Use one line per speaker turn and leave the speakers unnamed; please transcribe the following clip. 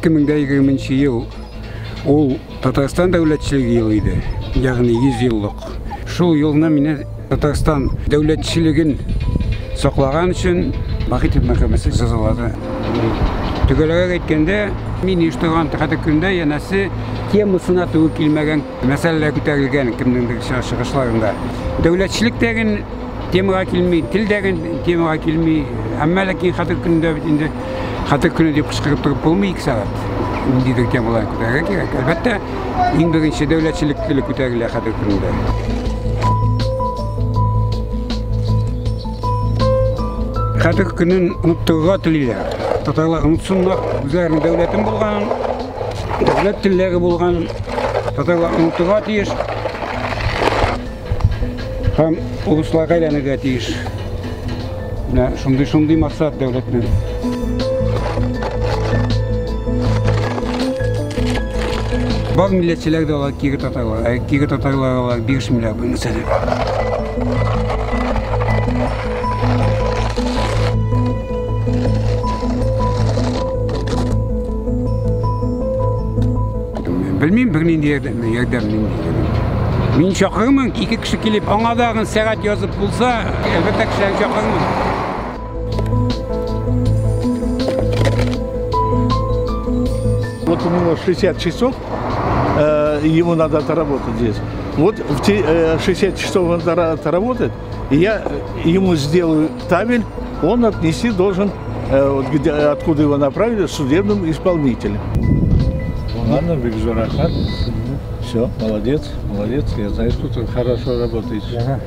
2020 ел ул Татарстан дәүләтчелеге елы иде, ягъни 100 еллык. Шул елны мине Татарстан дәүләтчелеген саклаган өчен Вахитов мәхкәмәсе җәзалады. Төгәлрәк әйткәндә, мин оештырган хәтер көнендә янәсе темасына туры килмәгән мәсьәләләр күтәрелгән кемнеңдер чыгышларында. Дәүләтчелек дәген темага килми, тел дәген темага килми. Әмма ләкин хәтер көнендә бит инде хәтер көне дип кычкырып торып булмый 2 сәгать. Ниндидер темалар күтәрергә кирәк. Әлбәттә, иң беренче дәүләтчелек теле күтәрелә хәтер көнендә. Хәтер көнен оныттырырга телиләр. Татарлар онытсыннар, үзләренең дәүләтен булганын, дәүләт телләре булганын татарлар онытырга тиеш. Һәм урысларга әйләнергә тиеш. Менә шундый-шундый максат дәүләтнең. Бар милләтчеләр дә алар кире татарлар. Ә кире татарлар алар бирешмиләр бу мәсьәләгә. Белмим, бернинди ярдәм, ярдәм нинди. Мин чакырмын, 2 кеше килеп, аңа да сәгать язып булса, әлбәттә кешеләрне чакырмын.
Вот у него 60 часов, ему надо отработать здесь. Вот в те, 60 часов он отработает, и я ему сделаю табель, он отнести должен, вот где, откуда его направили, судебным исполнителем. Ладно, бик зур рәхмәт. Все, молодец, молодец. Я знаю, что ты хорошо работаешь.
Ага.